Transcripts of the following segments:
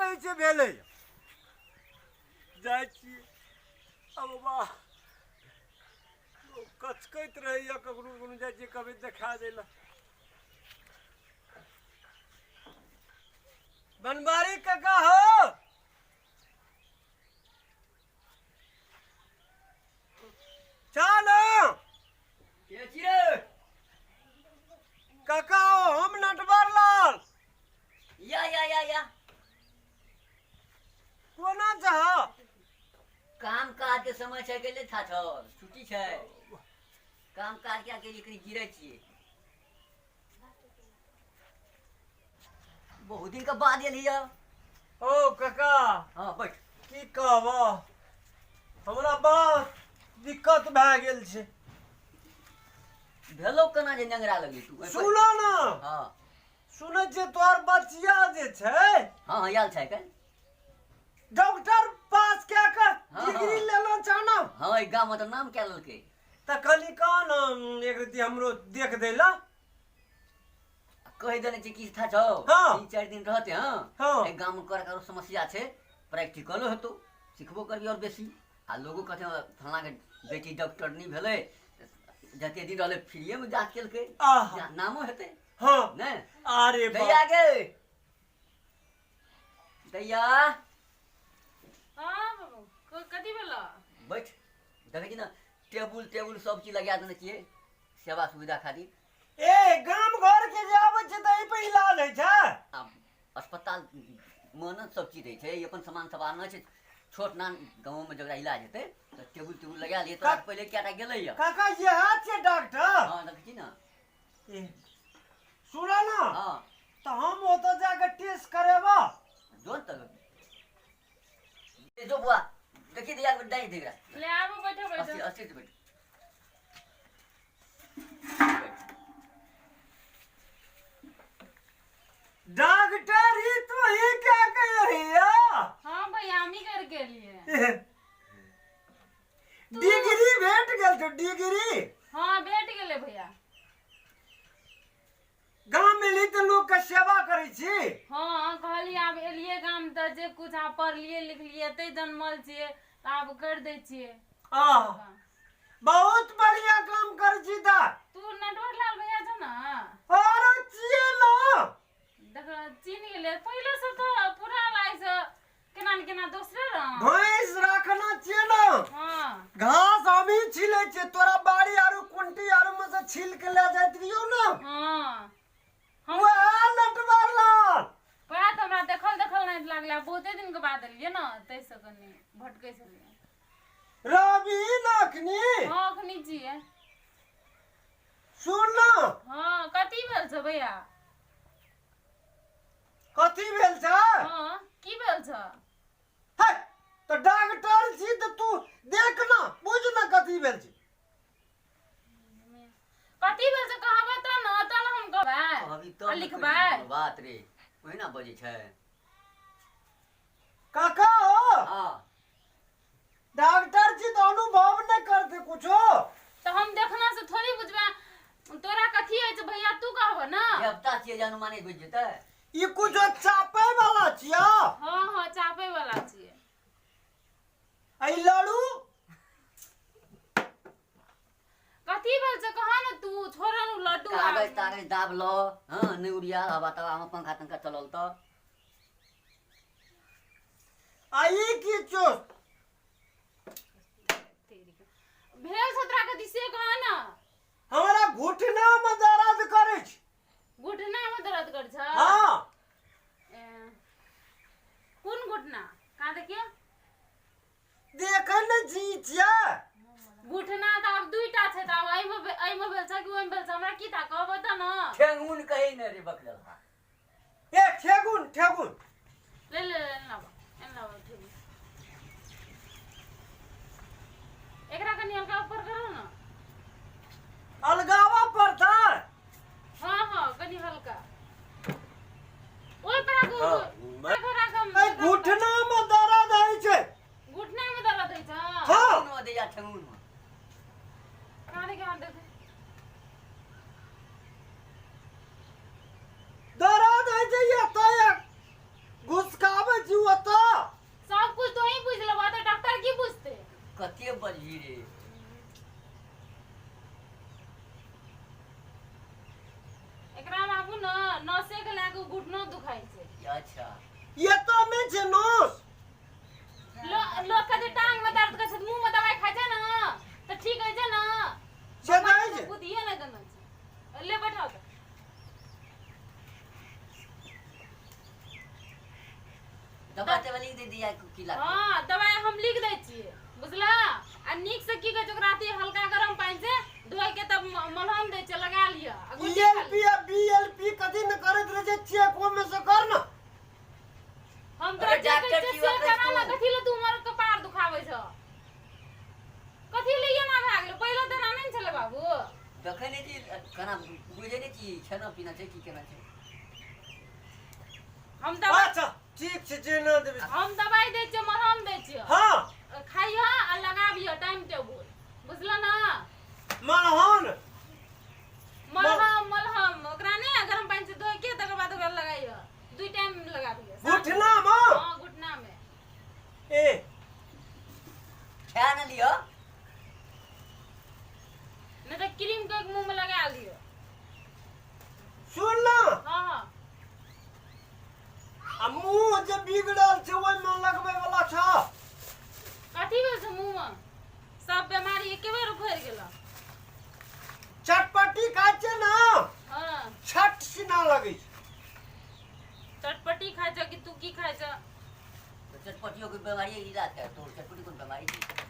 रहै छै भेलै जाइ छियै अब वाह कचकैत रहैया कखनो कखनो जाइ छियै कभी देखा दै लए बनवारी काका हो चलो के छी रे काका हो हम नटवर लाल या या या या कोना चाह काम काज के समय छै गेले था छौ छुट्टी छै काम काज के अकेले कनी गिरै छियै बहुत दिन के बाद एलियै ओ काका हाँ बैठ की कहब हमरा बहुत दिक्कत भए गेल छै भेलो केना जे नेंगरा लगली तू सुनो ना हाँ सुनै छियै तोहर बचिया जे छै हाँ हाँ आयल छै काल्हि डॉक्टर पास कए कऽ हाँ, डिग्री हाँ। लेना छौ ने हाँ एहि गाममे तऽ नाम कए लेलकै तऽ कहली कह ने एक रति हमरो देख दै ला कहि देने छै कि था छौ हाँ। 3-4 दिन रहते हाँ हाँ। एहि गाममे कर करो समस्या छै प्रैक्टिकलो हेतौ सिखबो करबी आओर बेसी आ लोगो कहते फलानाके बेटी डॉक्टर नहि भेलै जते दिन रहलै फ्रीएमे जाँच केलकै आहा। नामो हेतै हाँ नहि अरे बाप। दैया गे दैया हाँ बाबू कथी भेलो बैठ देखै छी ने टेबुल टेबुल सब चीज लगा देने छियै सेवा सुविधा खातिर ए गाम घर के जे आबै छै तऽ एहि पर इलाज होइ छै आब अस्पताल मे ने सब चीज होइ छै ई अपन सामान सब आनने छै छोट नान गाँवमे जकरा इलाज हेतै तऽ टेबुल टेबुल लगा लियै तोरा पहिले कएटा गेलैया काका इएह छै डॉक्टर हँ देखै छी ने ए, सुनऽ ने हँ तऽ हम ओतऽ जाके टेस्ट करेबा जो ने तब ए, जो बुआ देखी दिया डाइ देगा ले आबू बैठो बैठो अस्थिर अस्थिर से बैठ डॉक्टर ई तू ही क्या कह रही हाँ भैया हम ही करके लिए डिग्री भेट गेल छौ डिग्री हाँ भेट गेलै भैया गाम एली तऽ लोक के सेवा करै छी हाँ कहलियै आब एलियै गाम तऽ जे कुछ आब पढ़लियै लिखलियै एतै जनमल छियै तऽ आब करि दै छियै आह बहुत बढ़िया काम करै छी दा तू नटवर लाल भैया छौ ने अरे छियै ना देख चिन्ह गेलै पहिले से तऽ पूरा लागै छै केना ने केना दोसरे रंग भैंस रखना छियै ना हाँ घास हमही छिलै छियै तोरा बाड़ी आरू कुंटी आरू में से छील के ले जाइत रहियौ ना हाँ हम वएह नटवर लाल वएह तऽ हमरा देखल देखल नहि लागलै बहुते दिन के बाद एलियै ने ताहिसँ कनि भटकै छलियै रवि ने अखनी हाँ अखनी छियै सुन ना हाँ कथी भेल छौ भैया कथी भेल छै हाँ की भेल छौ है तऽ डॉक्टर छी तऽ तू देख ना बुझ ना कथी भेल छै कथी भेल छौ कहबऽ तऽ ने तऽ ने हम कहबै कहबी आ तब ने लिखबै कहि देबौ बात रे ओहिना बजै छै काका हो हँ डॉक्टर जी तऽ अनुभव नहि करते कुछो तऽ हम देखना से थोड़ी बुझबै तोरा कथी होइ छै भैया तू कहबऽ ने देवता छियै जे अनुमाने बुझि जेतै ई कुछो चापे वाला छिया हाँ हाँ चापे वाला छियै आ ई लड़ू कथी भेल छै कहा ने तू छोड़ ने उ लड्डू कागज आब। तागज दाब लो हँ नहि उड़िया हवा तवा पंखा तंखा चलल तऽ आ ई की छौ भेल छौ तोरा कथी से कह ने हमरा घुटना में दर्द करै छै घुटना में दर्द कर छ हाँ ए, कोन घुटना कहाँ देखियो देखै ने छी छियै घुटना तऽ आब दुईटा छै तऽ आब एहिमे एहिमे भेल छै कि ओहिमे भेल छै हमरा की था कहबो तऽ ने ठेंगुन कहै ने रे बकरल ए ठेगुन ठेगुन ले ले ले लाबो एन लाबो ठीक एकरा कनि हल्का ऊपर करो ना अलगावा पड़ता हाँ हाँ कनि हल्का ओहि पर राखू हाँ, राखो राखो ए घुटना में दर्द होइ छै घुटना में दर्द होइ छै हाँ ठेंगुन में दैया ठेंगुन में कहाँ देखे कहाँ देखे दर्द होइ छै एतऽ घुसकाबै छी दवा तवा लिख दे दिया की लागतै। हँ, दवाइ हम लिख दै छियै, बुझलह? आ नीक से की कहै छै ओकरा अथी हल्का गरम पानि से धोइ के तब मलहम दै छियै, लगा लिअ आ गोटी खा एल पी लिअ। आ बी एल पी कथी ने करैत रहै छै, चेक ओहिमे से कर ने। हम तोरा अरे जे कहै डॉक्टर छियै छी से ओकरे करा ने। तू। कथी लए तू हमर कपार दुखाबै छह? कथी लए एना भए गेलै? पहिले तऽ एना नहि ने छलै बाबू। देखै नहि छी केना बुझै नहि छी खाना पीना छै की केना छै। हम दवाइ अच्छा ठीक छै, जे ना देबै। हम दवाइ दै छियै, मरहम दै छियै। हँ। खाइह आ लगाबिह टाइम टेबुल, बुझल ने? मलहन। मलहम, मलहम ओकरा नहि गरम पानि से धोइ के तकर बाद ओकरा लगाइह, दुई टाइम लगाबिह। घुटना मे? हँ, घुटना मे। ए खा ने लिअ। नहि तऽ क्रीम के मुँह मे लगा लिअ। सुन ना। हँ हँ। आ मुँह जे बिगड़ल छै ओहिमे लगबै वाला छ? कथी भेल छै मुँह मे? सब बेमारी एके बेर उखड़ि गेल। चटपटी खाइ छै ने। हँ। छट सीना लगै छै। चटपटी खाइ छ कि तू की खाइ छ? तऽ चटपटियो के बीमारी इलाज कर तो चटपटी कोन बीमारी छै?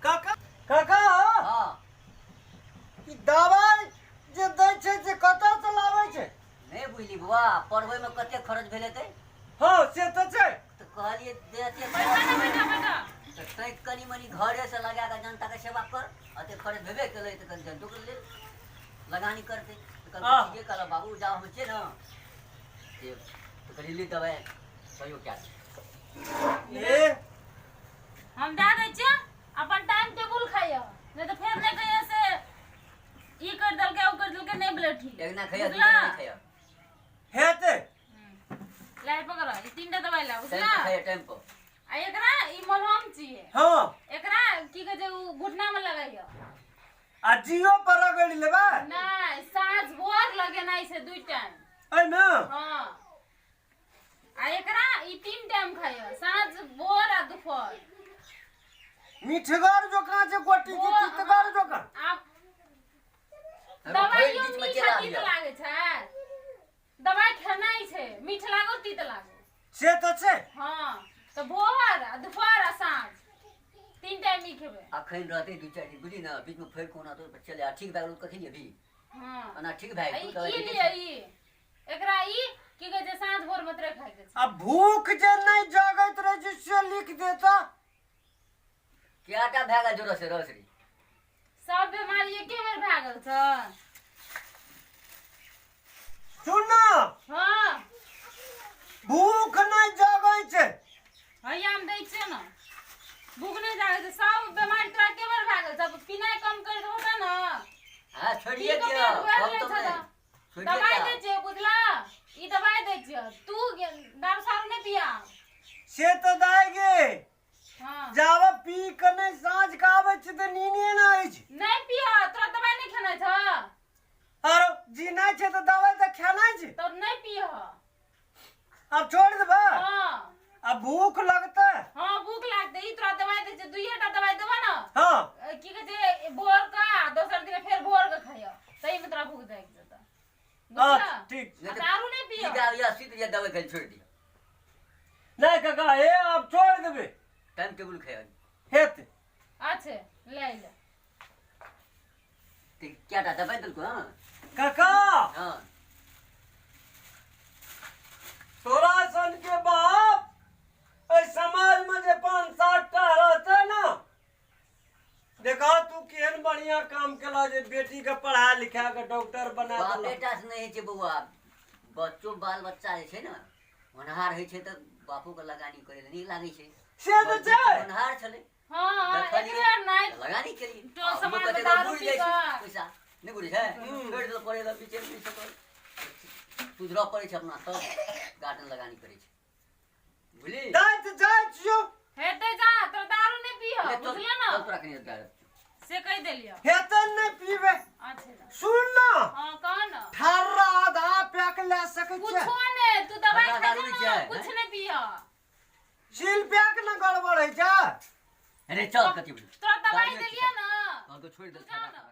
काका, काका। हँ। ई दवाइ जे दै छै से कतऽ से लाबै छै? नहि बुझली बौआ, पढ़बै मे कते खर्च भेल हेतै। हँ, से तऽ छै। तऽ कहलियै जे एते बैठा ने, बैठा, बैठा। तऽ तैं कनि मनि घरे से लगा कऽ जनता के सेवा कर। एते खर्च भेबे केलै तऽ कनि जनतो के लेल लगानी करतै। तऽ कहलकै आह। ठीके कहलक बाबू, जाउ हम छियै ने से। तऽ कहलियै ले दवाइ सहयोग कए दे। ए हम दए दै छियै, अपन टाइम टेबुल खाइह, नहि तऽ फेर नहि कहियै से ई करि देलकै, ओ करि देलकै, नहि भेलै ठीक। एक दिना खैया, दू बुझला? दिना नहि खैया। हेतै। ला पकड़, ई तीनटा दवाइ ला। टाइम बुझला? पर खैया, टाइम पर। आ एकरा ई मलहम छियै। हँ। एकरा की कहै छै ओ घुटना मे लगाइह। आ जियो पर रगड़ि लेबै? नहि, साँझ भोर लगेनाइ छै, दुइ टाइम। एहिमे? हँ, आ एकरा ई तीन टाइम खाइह, साँझ भोर आ दुपहर। मिठगर जोकाँ छै गोटी की तितगर जोकाँ? आब एगो फैल दवाइयो बीच मे मीठ चला आ तीत लिअ। लागै छै। दवाइ खेनाइ छै, मीठ लागो तीत लागो। से तऽ छै। हँ, तऽ भोर आ दुपहर आ साँझ तीन टाइम ई खेबै। अखन रहतै दू चारि दिन, बुझली ने? बीच मे फेर कोना तो चले आ ठीक भए गेल कखन अभी। हँ। ओना ठीक भए आ गेल ई दवाइ की ठीके लिअ छै। ई एकरा ई की कहै छै साँझ भोर मात्रे खाइके छै। आ भूख जे नहि जगैत रहै छै से लिख देता। कएटा भए गेल जोर से रस रे? सब बीमारी एके बेर भए गेल छै। सुन ना। हँ। भूख नहि जगै छै। हैया हम दै छियै ने, भूख नहि जागै छै, सब बीमारी तोरा एके बेर भए गेल छै। पीनाइ कम करि देबहो तऽ ने। हाँ, छोड़िए पी कऽ दिअ। पेट भरि हम लै तो छौ नहि तऽ। छोड़िए दवाइ दिअ। दै छियै, बुझला? ई दवाइ दै छियै, तू दारू सारू नहि पिया। से तऽ दाइ गे। हँ। जाबे पी के नहि साँझ के आबै छै तऽ नीने नहि होइ छै। नहि पिया, तोरा दवाइ नहि खेनाइ छौ? आरो जीनाइ छै तऽ दवाइ तऽ खेनाइ छै। तऽ नहि पियह। आब छोड़ि देबै। हँ। आ भूख लगतै? हँ, भूख लागतै। ई तोरा दवाइ दै छियै, दुइये टा दवाइ देबऽ ने। हँ। की कहै छै भोर के आ दोसर दिन फेर भोर के खाइह, तही मे तोरा भूख जागि जेतौ। अच्छा बुझलह? ठीक। आ दारू नहि पी पियह। के आबिया सुति रहिया, दवाइ खाइ छोड़ि दिअ। नहि काका, हे आब छोड़ि देबै। टाइम टेबुल खाइ हेतै। अच्छा, ले ले। तऽ कएटा दवाइ देलको? हँ। काका। हँ। तोरा सन के बाप एहि समाज में जे पाँच सात टा रहते ना। देखा, तू केहन बढ़िया काम केला जे बेटी के पढ़ा लिखा के डॉक्टर बना बाप देला। बेटा से नहि होइ छै बौआ, बच्चो बाल बच्चा जे छै ने होनहार होइ छै तऽ बापो के लगानी करै लए नीक लागै छै। से तऽ छै। होनहार छलै। हँ हँ। देखलियै, एकरे नहि तऽ लगानी केलियै। टोल आ हमहूँ समाजमे कतेक दारू बुझि पी जाइ छी, कऽ। पैसा नहि बुझै छै, छोड़ि देलक पढ़ै लए, बीचे मे सकल सुधरऽ पड़ै छै अपना, तब गार्डन लगानी करै छै, बुझली? दाइ तऽ जाइ छियौ। हेतै, जा, तोरा दारू नहि पीह। ले, चल। बुझलियै ने? चल, तोरा कनि गार्डन से कहि देलियै। हेतै नहि पीबै। अच्छा जा। सुन ना। हँ, कह ने। ठर्रा आधा पैक लए सकै छियै? कुछो नहि, तू दवाइ ठर्रा खाइ दारू छै नहि ने छै, कुछ हैं? नहि पीह। सील पैक ने गड़बड़ होइ छै। अरे चल, कथी बुझ तोरा दवाइ दारू देलियै ने। तहन तो छोड़ि तू देल। जा ने।